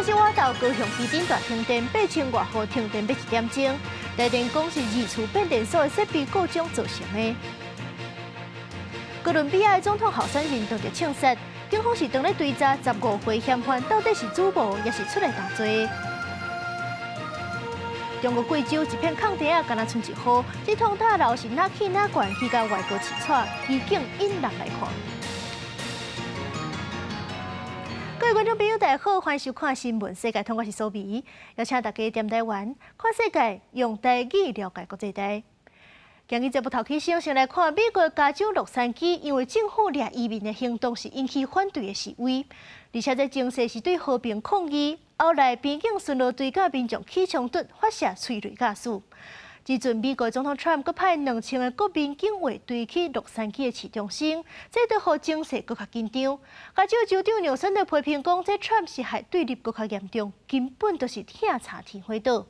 今仔日晚晝高雄旗津大停電，8000外戶停電欲一點鐘。台電講是二處變電所的設備故障造成的。哥倫比亞的總統候選人當著槍殺，警方是當咧追查15歲嫌犯到底是主謀，抑是出來擔罪。中國貴州一片空地仔，敢若賰一雨，這棟大樓是哪起哪懸，起甲外國揤掣，奇景引人來看。各位觀眾朋友，大家好，歡迎收看《新聞世界通》，我是蘇美，邀請大家踮台灣看世界，用台語了解國際大。今日節目頭起先，先來看美國加州洛杉磯，因為政府掠移民的行動是引起反對的示威，而且這情勢是對和平抗議，後來邊境巡邏隊佮民眾起衝突，發射催淚瓦斯。這陣美國總統川普閣派2000個國民警衛隊去洛杉磯的市中心，這都予情勢閣較緊張。加州州長紐森就批評講，這川普是害對立閣較嚴重，根本就是拆天火島。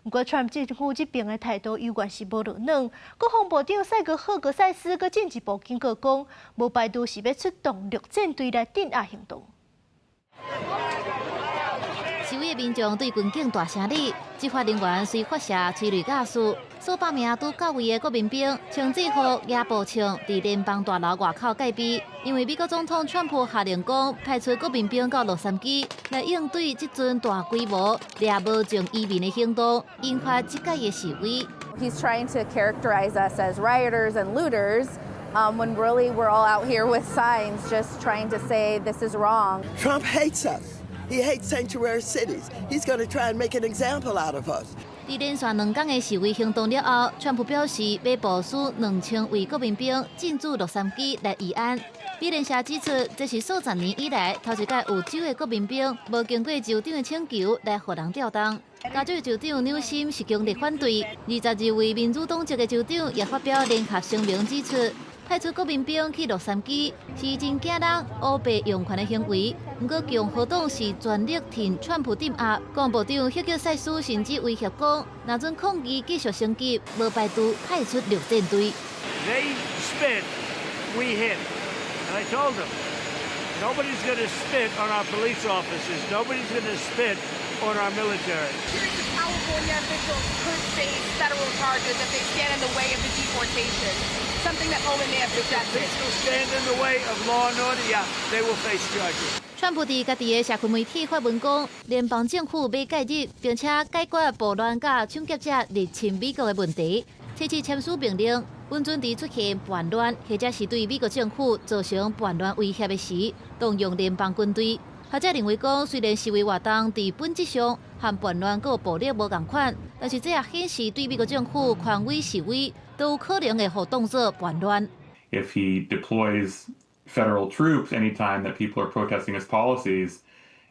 毋過，川普政府這邊的態度猶原是無落軟。國防部長賽格赫格塞斯閣進一步警告講，無排除是欲出動陸戰隊來鎮壓行動。示威的民眾對軍警大聲理，執法人員隨發射催淚瓦斯，數百名拄到位的國民兵穿制服、舉步槍，佇聯邦大樓外口戒備。因為美國總統川普下令講，派出國民兵到洛杉磯來應對這陣大規模掠無證移民的行動，引發這擺的示威。 He's trying to characterize us as rioters and looters, when really we're all out here with signs just trying to say this is wrong. Trump hates us. He hates sanctuary cities. He's going to try and make an example out of us. 佇連續2天的示威行動了後，川普表示欲部署2000位國民兵進駐洛杉磯來維安。美聯社指出，這是數十年以來頭一擺有州的國民兵無經過州長的請求來予人調動。加州州長紐森是強烈反對，22位民主黨籍的州長也發表聯合聲明指出，派出國民兵去洛杉磯是真驚人、烏白用權的行為。毋過共和黨是全力挺川普鎮壓，國防部長赫格塞斯甚至威脅講，若準抗議繼續升級，無排除派出陸戰隊。 They spit, we hit. And I told them, nobody's going to spit on our police officers. Nobody's going to spit on our military. California officials could face federal charges if they stand in the way of the deportation, something that Bowman may have suggested. If officials stand in the way of law and order, yeah, they will face charges. 川普佇家己的社群媒體發文講，聯邦政府欲介入，並且解決暴亂佮搶劫者入侵美國的問題，提起簽署命令，允准佇出現叛亂或者是對美國政府造成叛亂威脅的時，動用聯邦軍隊。學者認為講，雖然示威活動佇本質上和叛亂佮暴力無仝款，但是這也顯示對美國政府權威示威都有可能會予當做叛亂。 If he deploys federal troops anytime that people are protesting his policies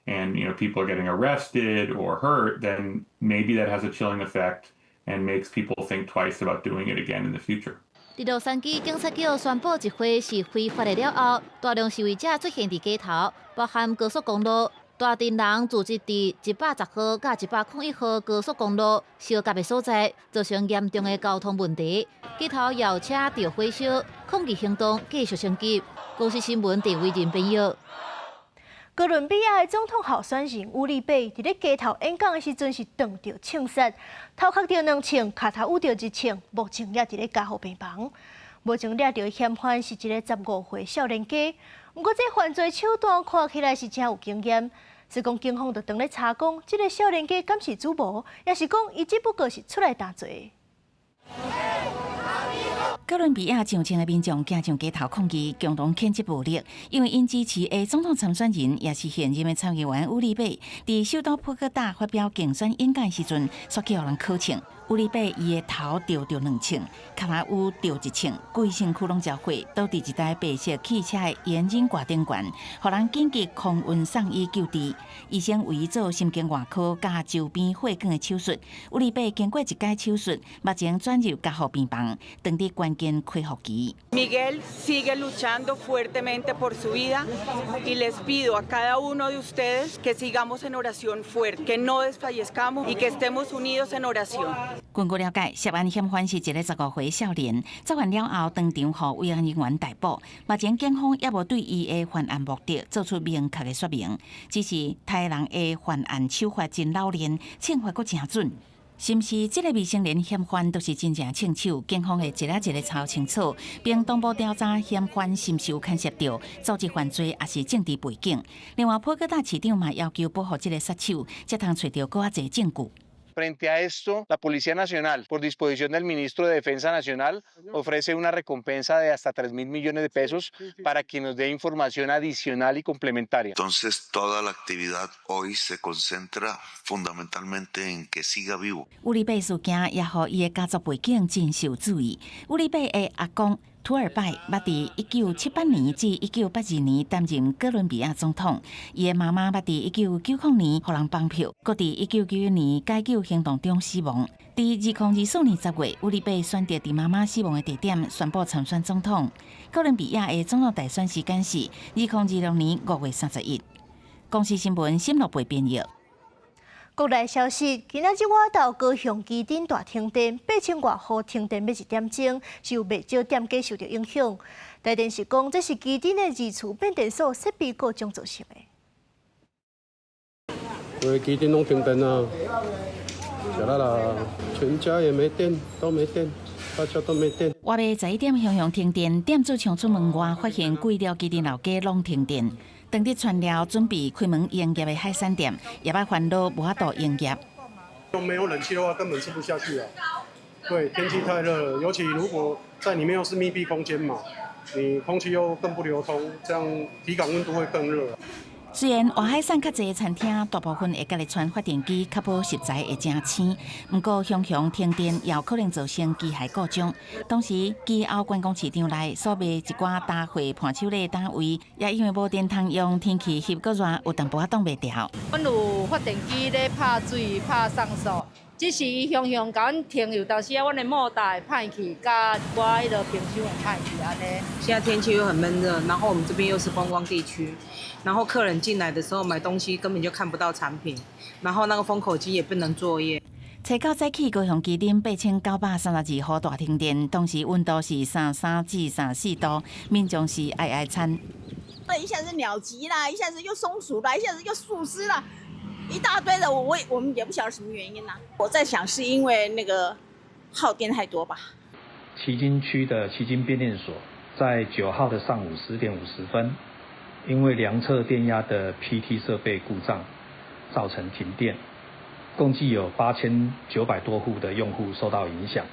and people are getting arrested or hurt, then maybe that has a chilling effect and makes people think twice about doing it again in the future. 佇洛杉磯警察局宣布集會是非法的了後，大量示威者出現佇街頭，包含高速公路，大陣人聚集佇110號佮101號高速公路相夾的所在，造成嚴重的交通問題。街頭有車著火燒，抗議行動繼續升級。公視新聞鄭偉仁編譯。哥倫比亞的總統候選人烏里貝佇咧街頭演講的時陣是當著槍殺，頭殼著兩槍，跤頭趺著一槍，目前也佇咧加護病房。目前掠著嫌犯是一個15歲少年家，毋過這犯罪手段看起來是誠有經驗。所以講警方就當咧查講，這個少年家敢是主謀，抑是講伊只不過是出來擔罪。哥倫比亞上千个民眾行上街頭抗議，共同譴責暴力，因為𪜶支持的總統參選人，也是現任的參議員烏里貝，佇首都波哥大發表競選演講時陣，煞去予人銬槍。烏里貝伊的頭著著兩槍，跤頭趺著一槍，規身軀攏著火，倒佇一台白色汽車的引擎蓋頂懸，予人緊急空運送醫救治。醫生為伊做神經外科佮周邊血管的手術。烏里貝經過一擺手術，目前轉入加護病房，當佇關鍵恢復期。 Miguel sigue luchando fuertemente por su vida y les pido a cada uno de ustedes que sigamos en oración fuerte, que no desfallezcamos y que estemos unidos en oración. 根據了解，涉案嫌犯是一个15歲少年，作案了後當場予維安人員逮捕。目前警方猶無對伊的犯案目的做出明確的說明，只是刣人的犯案手法真老練，槍法閣誠準。是毋是這个未成年嫌犯都是真正槍手？警方會一个一个查清楚，並同步調查嫌犯是毋是有牽涉著組織犯罪，抑是政治背景。另外，波哥大市長嘛要求保護這个殺手，才通揣著閣較濟證據。 Frente a esto, la Policía Nacional, por disposición del ministro de Defensa Nacional, ofrece una recompensa de hasta 3 mil millones de pesos para quien nos dé información adicional y complementaria. Entonces, toda la actividad hoy se concentra fundamentalmente en que siga vivo. 烏里貝事件也予伊的家族背景真受注意。烏里貝的阿公土爾拜捌佇1978年至1982年擔任哥倫比亞總統，伊的媽媽捌佇1990年予人綁票，閣佇1991年解救行動中死亡。佇2024年10月，烏里貝選擇佇媽媽死亡的地點宣布參選總統。哥倫比亞的總統大選時間是2026年5月31日。公視新聞沈樂貝編譯。國內消息，今仔日晚晝高雄旗津大停電，8000外戶停電欲一點鐘，是有袂少店家受著影響。台電是講，這是旗津的二次變電所設備故障造成的。因為旗津攏停電啊，食力啦，全家也沒電，都沒電，大家都沒電。外暝11點雄雄停電，店主衝出門外，發現規條旗津老街攏停電。當日全料準備開門營業的海產店，也捌煩惱無法度營業。沒有冷氣的話，根本吃不下去啊！對，天氣太熱了，尤其如果在裡面又是密閉空間嘛，你空氣又更不流通，這樣體感溫度會更熱。雖然外海產較濟餐廳大部分會家己賰發電機，確保食材會誠鮮，毋過雄雄停電也有可能造成機械故障。同時，基歐觀光市場內所賣一寡雜貨伴手禮單位，也因為無電通用，天氣翕閣熱，有淡薄仔擋袂牢。阮有發電機咧拍水、拍送素，只是伊雄雄共阮停，有當時啊，阮的莫達會歹去，佮一寡彼落冰箱會歹去按呢。現在天氣又很悶熱，然後我們這邊又是觀光地區，然後客人進來的時候買東西根本就看不到產品，然後那個封口機也不能作業。初九早起，高雄旗津8932戶大停電，當時溫度是33至34度，民眾是哀哀慘。對，一下子鳥擊啦，一下子又松鼠啦，一下子又樹枝啦，一大堆的，我們也不曉得什麼原因啦。我在想是因為那個耗電太多吧。旗津區的旗津變電所在9號的上午10點50分，因為量測電壓的 PT 設備故障，造成停電，共計有8900多戶的用戶受到影響。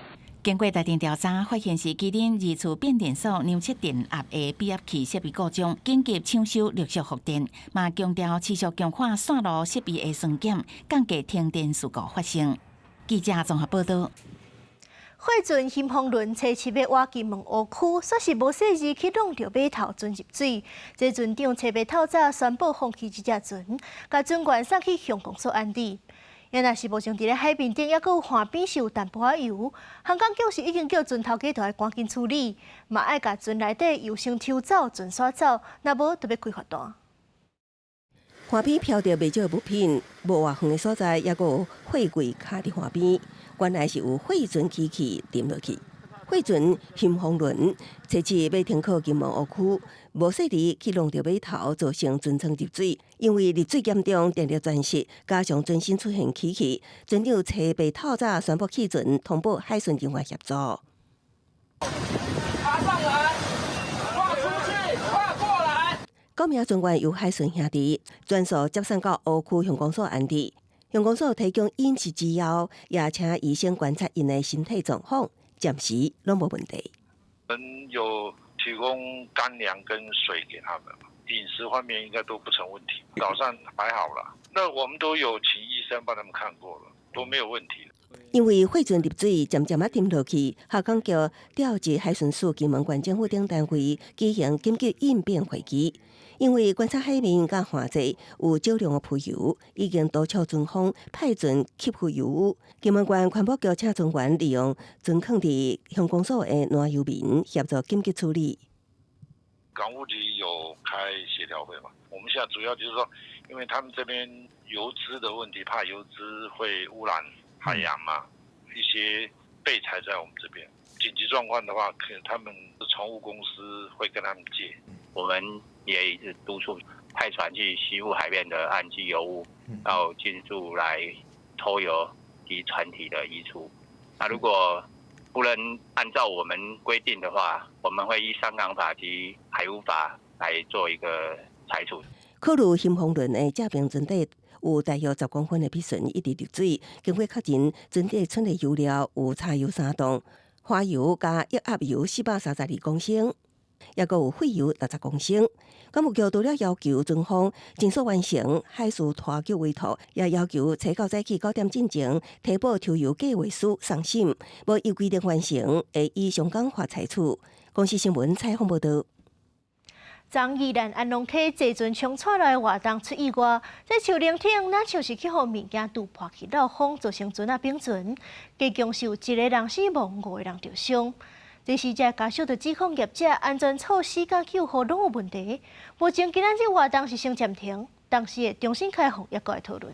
經過台電調查，發現是旗津二次變電所量測電壓的變壓器設備故障，緊急搶修陸續復電，嘛強調持續強化線路設備的巡檢，降低停電事故發生。記者綜合報道。貨船興豐輪初七欲倚金門湖區，煞是無細膩去挵著碼頭船入水。這船長初八透早宣布放棄這隻船，共船員送去鄉公所安置。若是目前佇咧海面頂，猶閣有岸邊是有淡薄仔油，航港局是已經叫船頭家著愛趕緊處理，嘛愛共船內底油先抽走，船徙走，若無就欲開罰單。岸邊飄著袂少物品，無偌遠的所在，猶閣有貨櫃卡佇岸邊，原來是有貨船機器沉落去。貨船興豐輪，初七欲停靠金門湖區，無細膩去挵著碼頭，造成船艙入水。因為入水嚴重，電力全失，加上船身出現起氣，船長初八透早宣布棄船，通報海巡人員協助。爬上來，跨出去，跨過來。九名船員由海巡兄弟全數接送到湖區鄉公所安置。鄉公所提供飲食之後，也請醫生觀察𪜶的身體狀況，暫時攏無問題。我們有提供乾糧跟水給他們，飲食方面應該都不成問題。早上還好啦，那我們都有請醫生幫他們看過了，都沒有問題。因為貨船入水，漸漸仔沉落去，航港局調集海巡署、金門縣政府等單位舉行緊急應變會議。因為觀察海面佮岸際有少量的浮油，已經督促船方派船吸浮油。金門縣環保局請船員利用存囥佇鄉公所的燃油眠協助緊急處理。港務局有開協調會嘛？我們現在主要就是說，因為他們這邊油脂的問題，怕油脂會污染海洋嘛，一些備材在我們這邊。緊急狀況的話，可能他們船務公司會跟他們借。我們也一直督促派船去吸附海面的岸基油污，然後盡速來抽油及船體的移除。那如果不能按照我們規定的話，我們會依商港法及海污法來做一個裁處。考慮興風輪的正爿船底有大約10公分的爿船一直入水，經過確認，船底存的油料有柴油3噸，花油佮液壓油432公升，抑閣有廢油60公升。港務局除了要求船方盡速完成海事拖救委託，也要求初到早起9點進前提報抽油計劃書送審，無依規定完成，會依商港法裁處。公視新聞採訪報導。昨宜蘭安農溪坐船衝出來活動出意外，這樹林頂若像是去予物件拄破去漏風，造成船仔反船，加強是有一個人死亡，5個人著傷。這死者家屬就指控業者安全措施佮救護攏有問題。目前今仔日活動是先暫停，當時會重新開放，猶閣會討論。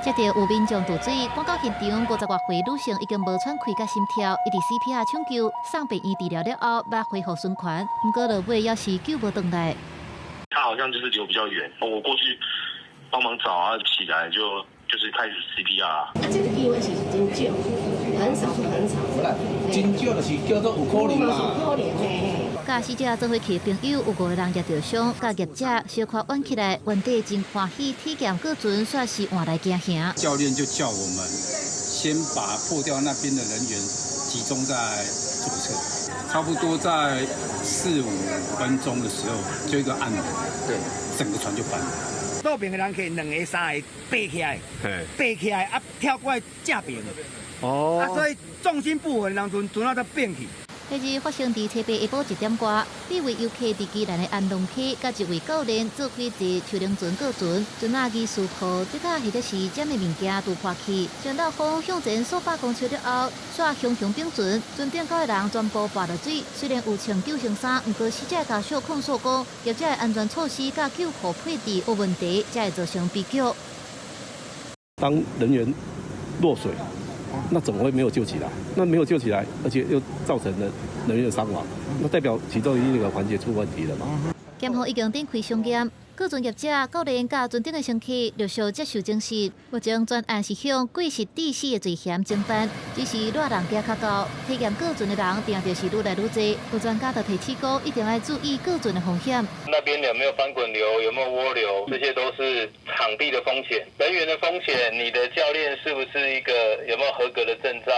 接著有民眾墮水，趕到現場50外歲女性已經無喘氣佮心跳，一直 CPR 搶救，送病院治療了後，欲恢復循環，毋過落尾猶是救無轉來。他好像就是流比較遠，我過去幫忙找啊，起來就是開始 CPR。啊，這個機會是真少，很少很少。真少就是叫做有可能啦。有可能嘿。佮死者做伙去的朋友有5個人也著傷，佮業者小可怨起來，原底真歡喜體驗過船，煞是換來驚嚇。教練就叫我們先把破掉那邊的人員集中在左側，差不多在4、5分鐘的時候，就一個按鈕，對，整個船就翻了。倒爿的人客2個3個爬起來，爬起來啊跳過來正爿，哦，啊所以重心不穩，人船船仔才變去。彼日發生佇初八下晡1點外，八位遊客佇宜蘭的安農溪，佮一位教練做伙坐樹輪船過船，船仔技術破，這架或者是這物物件拄破去，船漏風向前數百公尺了後，煞雄雄反船，船頂9個人全部跋落水。雖然有穿救生衫，毋過死者家屬控訴講，業者的安全措施佮救護配置有問題，才會造成悲劇。當人員落水，那怎麼會沒有救起來？那沒有救起來，而且又造成了人員傷亡，那代表其中一個環節出問題了嘛？檢方已經展開相驗，過船業者、教練佮船頂的乘客陸續接受偵訊。目前全案是向過失致死的罪嫌偵辦，只是熱人行較高，體驗過船的人定著是愈來愈濟。有專家就提醒講，一定愛注意過船的風險。那邊有沒有翻滾流？有沒有渦流？這些都是場地的風險、人員的風險。你的教練是不是一個有沒有合格的證照？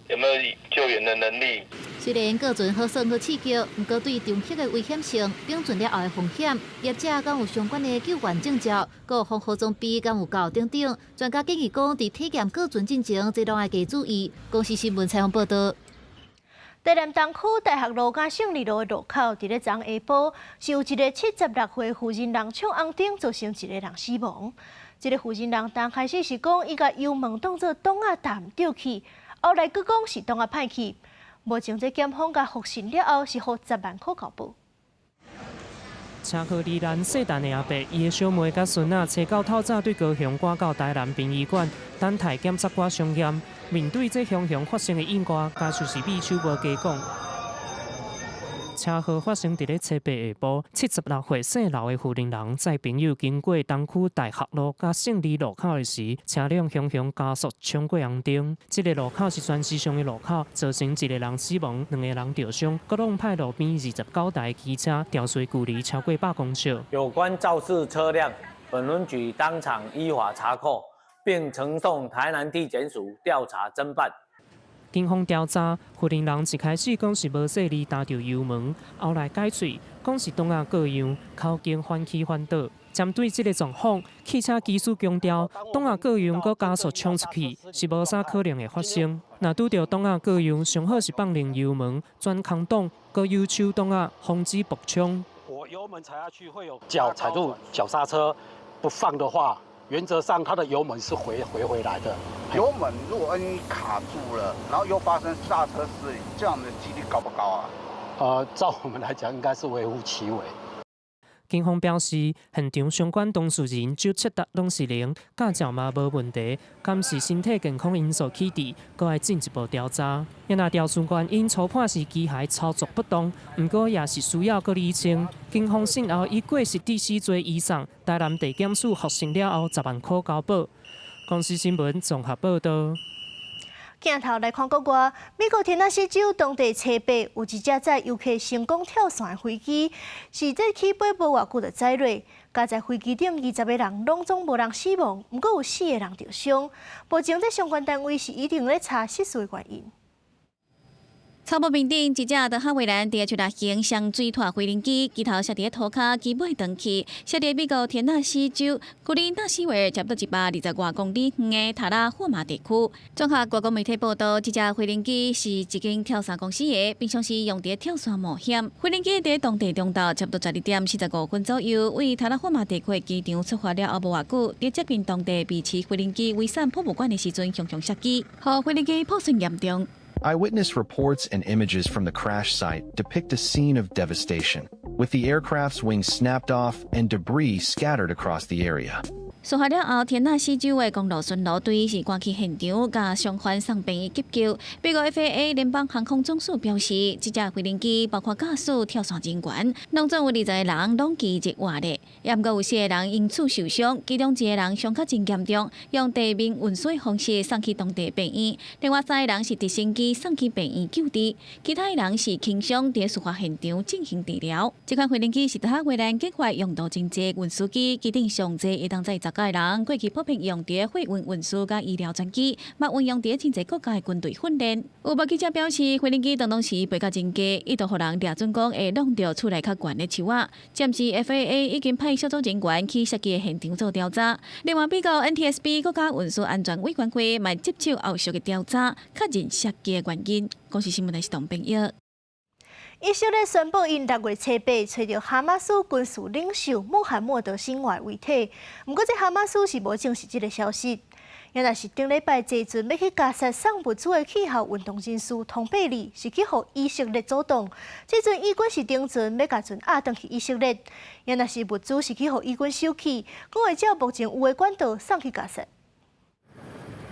有沒有救援的能力？雖然過船好耍好刺激，毋過對場域的危險性、反船了後的風險，業者敢有相關的救援證照、閣防護裝備敢有夠等等。專家建議講，佇體驗過船進前，這攏愛加注意。公視新聞採訪報導。台南東區大學路佮勝利路的路口，佇咧昨下晡，是有一个76歲婦人人衝紅燈，造成一个人死亡。這个婦人人剛開始是講，伊共油門當做擋仔踏毋著去，後來閣講是擋仔歹去。目前這檢方共複審了後，是予10萬塊交保。車禍罹難姓陳的阿伯，伊的小妹佮孫仔，初九透早對高雄趕到台南殯儀館，等待檢察官相驗。面對這雄雄發生的意外，家屬是匕首無加講。車禍發生佇咧初八下晡，76歲姓劉的婦人人載朋友經過東區大學路佮勝利路口的時，車輛雄雄加速衝過紅燈。這个路口是全時上的路口，造成一個人死亡，2個人著傷，閣挵歹路邊29台機車調隨距離超過100公尺。有關肇事車輛，本分局當場依法查扣，並呈送台南地檢署調查偵辦。警方調查，負責人一開始講是無細膩踏著油門，後來改喙講是擋仔過樣，口徑反起反倒。針對這个狀況，汽車技師強調，擋仔過樣閣加速衝出去是無啥可能會發生。若拄著擋仔過樣，上好是放靈油門，轉空擋，閣右手擋仔，防止爆衝。我油門踩下去會有腳踩住腳剎車，不放的話，原則上它的油門是回來的。油門如果萬一卡住了，然後又發生剎車失靈，這樣的幾率高不高啊？照我們來講，應該是微乎其微。警方表示，現場相關當事人酒測值攏是零，駕照嘛無問題，敢是身體健康因素起致，閣愛進一步調查。若調查原因初判是機械操作不當，毋過也是需要閣釐清。警方訊後以過失致死罪移送台南地檢署複審了後，10萬箍交保。公視新聞綜合報導。鏡頭來看國外，美國田納西州當地初八有一隻載遊客成功跳傘的飛機，是這起飛無偌久就載落，加在飛機頂20個人攏總無人死亡，毋過有四個人著傷。目前這相關單位是一定咧查失事的原因。草埔坪頂一隻德哈維蘭第一出型雙水拖飛行機，機頭摔佇塗跤，機尾斷去，摔佇美國田納西州距離納什維爾差不多120外公里遠的塔拉霍馬地區。綜合外國媒體報道，這隻飛行機是一間跳傘公司的，平常時用佇跳傘冒險。飛行機佇當地中晝差不多12點45分左右，為塔拉霍馬地區的機場出發了後無偌久，佇接近當地維持飛行機遺產博物館的時陣，雄雄摔機，予飛行機破損嚴重。 Eyewitness reports and images from the crash site depict a scene of devastation, with the aircraft's wings snapped off and debris scattered across the area. 事發了後，田納西州的公路巡邏隊是趕去現場，共傷患送病院急救。美國 FAA 聯邦航空總署表示，這架飛行機包括駕駛、跳傘人員，攏總有20個人攏奇蹟活咧，也毋過有四個人因此受傷，其中一個人傷較真嚴重，用地面運輸方式送去當地病院。另外三個人是直升機送去病院救治，其他人是輕傷，佇事發現場進行治療。這款飛行機是德哈維蘭計劃用途真濟運輸機，機頂上濟會當載10個人，過去普遍用佇貨運運輸佮醫療專機，嘛運用佇真濟國家的軍隊訓練。有目擊者表示，飛行機當當時飛甲真低，一度予人掠準講會挵著厝內較懸的樹仔。暫時 FAA 已經派小組人員去摔機的現場做調查。另外，美國 NTSB 國家運輸安全委員會嘛接手後續的調查，確認摔機的原因。公視新聞的是董編譯。以色列宣布，𪜶6月初八揣著哈馬斯軍事領袖穆罕默德·辛瓦遺體。毋過，這哈馬斯是無證實這个消息。也若是頂禮拜坐船欲去加薩送物資的氣候運動人士湯貝利，是去予以色列阻擋。這陣以軍是登船欲共船押轉去以色列，也若是物資是去予以軍收去，閣會照目前有的管道送去加薩。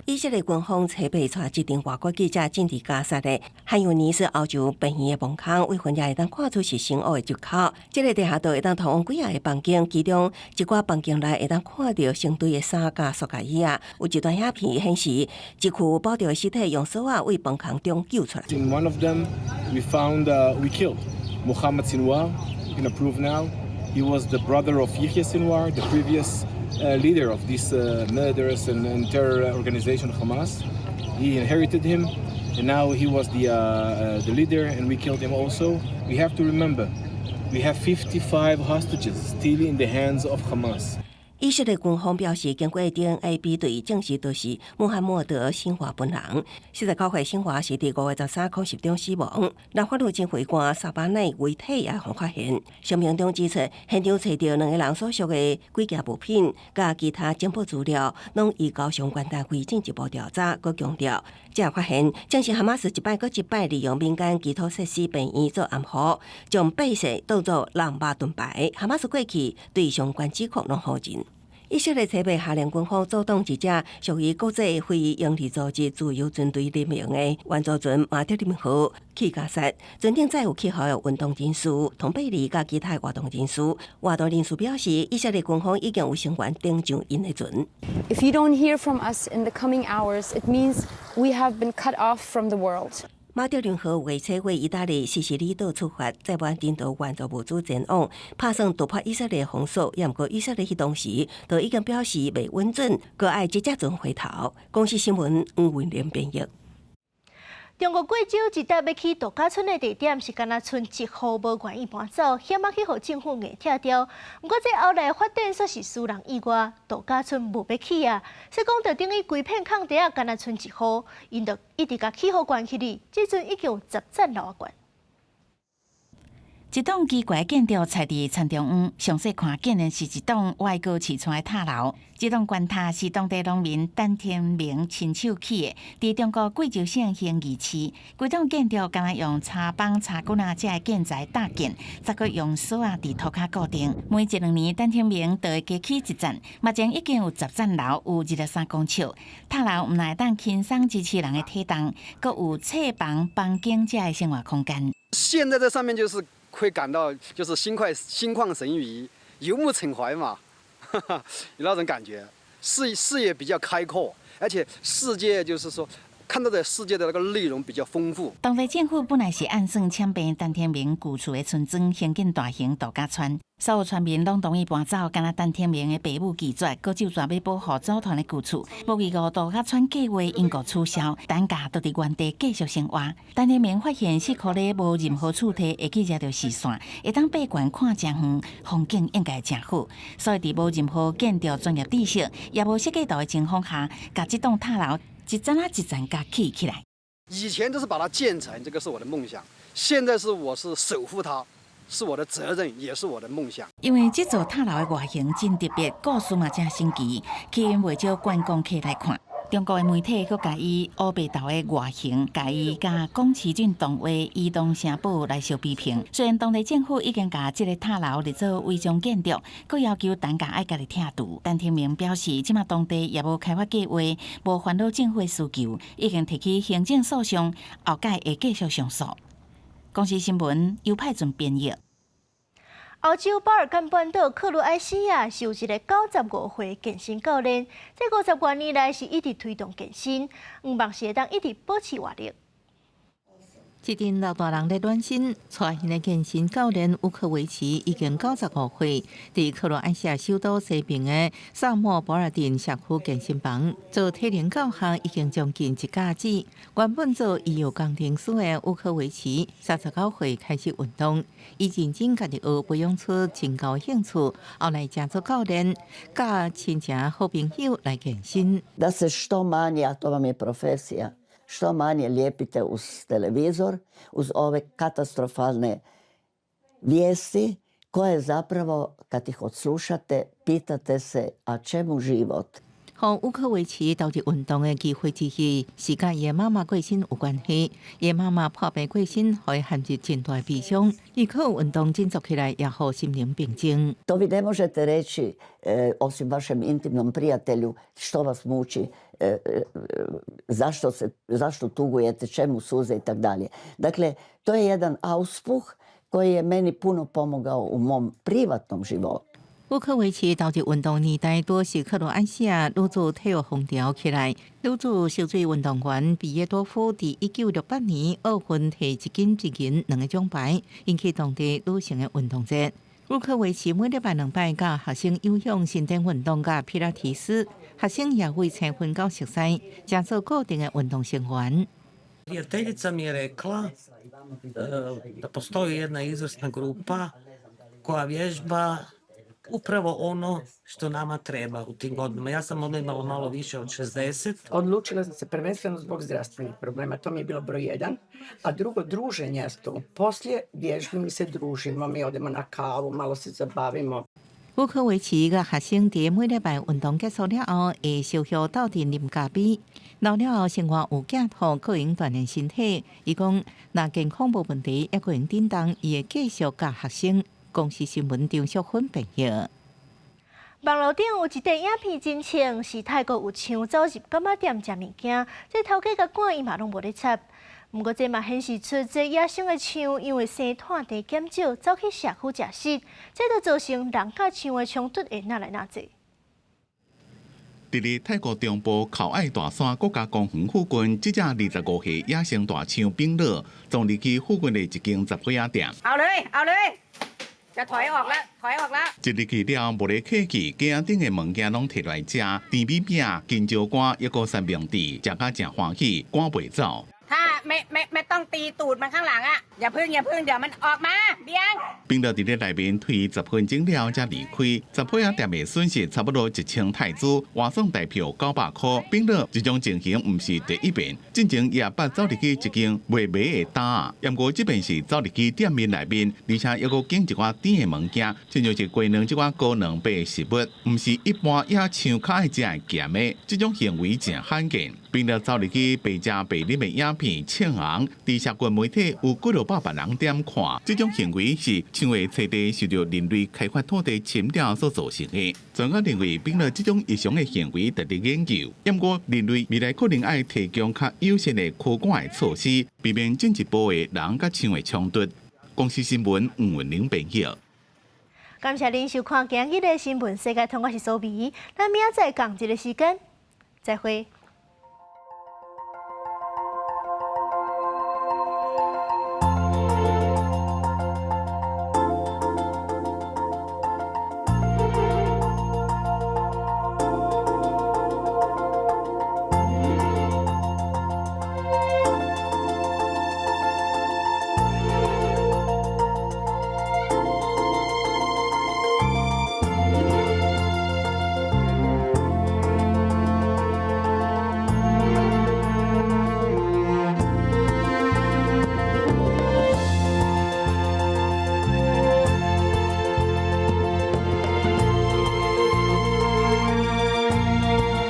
以色列軍方初八帶這陣外國記者進入加薩的漢尤尼斯歐洲病院的門口，為分也會當看出是深黑的入口。這个地下道會當通往幾仔个房間，其中一寡房間內會當看著成堆的衫佮塑膠椅仔。有一段影片顯示，一具包著的屍體用索仔為崩空中救出來。 In one of them, we found we killed Mohammed Sinwar. You can approve now. He was the brother of Yahya Sinwar, the previous leader of this murderous and terror organization Hamas. He inherited him, and now he was the leader, and we killed him also. We have to remember, we have 55 hostages still in the hands of Hamas. 以色列軍方表示，經過 DNA 比對，證實就是穆罕默德·辛華本人。49歲辛華是佇5月13空襲中死亡。那法律指揮官薩巴內遺體也予發現。聲明中指出，現場揣著兩个人所屬的幾件物品，佮其他情報資料，攏移交相關單位進一步調查。閣強調，這發現正是哈馬斯一擺閣一擺利用民間基礎設施病院做掩護，將百姓當做人肉盾牌。哈馬斯過去對相關指控攏否認。以色列初八下令軍方阻擋一隻屬於國際非營利組織自由船隊聯盟的援助船馬德林號去加薩，船頂載有氣候運動人士、湯貝利佮其他活動人士。活動人士表示，以色列軍方已經有成員登上𪜶的船。 If you don't hear from us in the coming hours, it means we have been cut off from the world. 馬德林號5月初八意大利西西里島出發，載滿人道援助物資前往，拍算突破以色列封鎖。也毋過以色列彼當時就已經表示袂允准，閣愛這隻船回頭。公視新聞黃文玲編譯。中國貴州一搭欲起度假村的地點是敢若賰一戶無願意搬走，險仔去予政府硬拆掉。毋過這後來發展煞是使人意外，度假村無欲起啊！說講就等於規片空地仔，敢若賰一戶，𪜶就一直共起予懸起來，這陣已經有10層樓懸。一棟奇怪建築踅佇田中央，詳細看竟然是一棟外國市村的塔樓。這棟懸塔是當地農民陳天明親手起的，佇中國貴州省興義市。規棟建築敢若用柴枋、柴棍仔這个建材搭建，再閣用索仔佇塗跤固定。每一兩年，陳天明就會加起一層，目前已經有10層樓，有23公尺。塔樓毋但會當輕鬆支持人的體重，閣有廁房、房間這个生活空間。現在這上面就是會感到就是心曠神怡、遊目騁懷嘛，有那種感覺，視野比較開闊，而且世界就是說看到的世界的那個內容比較豐富。當地政府本來是按算搶並陳天明舊厝的村莊，興建大型度假村，所有村民攏同意搬走，干焦陳天明的爸母拒絕，閣就煞欲保護祖傳的舊厝。無預估度假村計劃因故取消，陳家就佇原地繼續生活。陳天明發現四箍咧無任何柱體會去惹著視線，會當爬懸看誠遠，風景應該誠好。所以佇無任何建築專業知識，也無設計圖的情況下，共這棟塔樓一層仔一層共起起來。以前都是把它建成，這個是我的夢想。現在是我是守護它，是我的責任，也是我的夢想。因為這座塔樓的外形真特別，故事嘛真神奇，吸引袂少觀光客來看。中國的媒體閣共伊烏白頭的外形，共伊佮宮崎駿動畫《移動城堡》來相比評。雖然當地政府已經共這个塔樓列做違章建築，閣要求陳家愛家己拆除。陳天明表示，這馬當地也無開發計劃，無煩惱政府的需求，已經提起行政訴訟，後蓋會繼續上訴。公視新聞尤派准編譯。歐洲巴爾幹半島克羅埃西亞是有一个95歲健身教練，這50多年來是一直推動健身，向望是會當一直保持活力。這陣老大人咧暖身，帶𪜶的健身教練烏克維奇已經95歲，佇克羅埃西亞首都西邊的薩莫博爾鎮社區健身房做體能教學已經將近一甲子。原本做醫藥工程師的烏克維奇，39歲開始運動，伊認真家己學，培養出真高興趣，後來成做教練，佮親情好朋友來健身。 Da se što manje, a to vam je profesija, što manje lijepite uz televizor, uz ove katastrofalne vijesti koje zapravo kad ih odslušate pitate se a čemu život? 予烏克維奇投入運動的機會之一，是佮伊的媽媽過身有關係。伊的媽媽破病過身，予伊陷入真大悲傷。伊靠運動振作起來，也予心靈平靜。 To vi ne možete reći osim vašem intimnom prijatelju što vas muči, zašto tugujete, čemu suze i tako dalje. Dakle, to je jedan auspuh koji je meni puno pomogao u mom privatnom životu. 烏克維奇投入運動年代，多是克羅埃西亞女子體育風潮起來。女子泅水運動員比耶多夫佇1968年奧運提一金一銀兩個獎牌，引起當地女性的運動熱。烏克維奇每禮拜兩擺佮學生有氧伸展運動佮皮拉提斯，學生也為青訓到熟似，成做固定的運動成員。 Prijateljica mi je rekla da postoji jedna izvrsna grupa koja vježba upravo ono što nama treba u tim godinama. Ja sam onda imala malo više od 60. Odlučila sam se prvenstveno zbog zdravstvenih problema, to mi je bilo broj jedan. A drugo, druženja tu. Poslije vježbi mi se družimo, mi odemo na kavu, malo se zabavimo. 烏克維奇佮學生佇每禮拜運動結束了後，會相約鬥陣啉咖啡。老了後生活有寄託，閣會用鍛鍊身體。伊講，若健康無問題，猶閣會用振動，伊會繼續教學生。公視新聞張淑芬編譯。網路頂有一塊影片真穿，是泰國有象走入柑仔店食物件，這頭家共趕伊嘛攏無咧插。毋過這嘛顯示出這野生的象因為生炭地減少，走去社區食食，這就造成人佮象的衝突會愈來愈濟。佇咧泰國中部考愛大山國家公園附近，這隻25歲野生大象冰樂，撞入去附近的一間雜果仔店。 เอาเลยเอาเลยจะถอยออกแล้วถอยออกแล้ว 一入去了，無咧客氣，架仔頂的物件攏提來食，甜米餅、金蕉乾，抑閣三明治，食甲誠歡喜，趕袂走。 ถ้า ไม่ไม่ไม่ต้องตีตูดมันข้างหลังอ่ะอย่าพึ่งอย่าพึ่งเดี๋ยวมันออกมาเบียง 冰樂佇咧內面推10分鐘了才離開，十歲仔店的損失差不多1000泰銖，換算台票900箍。冰樂這種情形毋是第一遍，進前也捌走入去一間賣糜的檔，毋過這遍是走入去店面內面，而且猶閣揀一寡甜的物件，親像是雞卵這款高蛋白的食物，毋是一般野象較愛食的鹹的，這種行為誠罕見。冰樂走入去白食白啉的影片衝紅，佇社群媒體有幾落百萬人點看，這種行為是象的棲地受著人類開發土地侵佔所造成的。專家認為，冰樂這種異常的行為值得研究。毋過，人類未來可能愛提供較友善的看管的措施，避免進一步的人佮象的衝突。公視新聞吳文玲編譯。感謝您收看今日的新聞世界通，我是蘇美。咱明仔載仝一个時間，再會。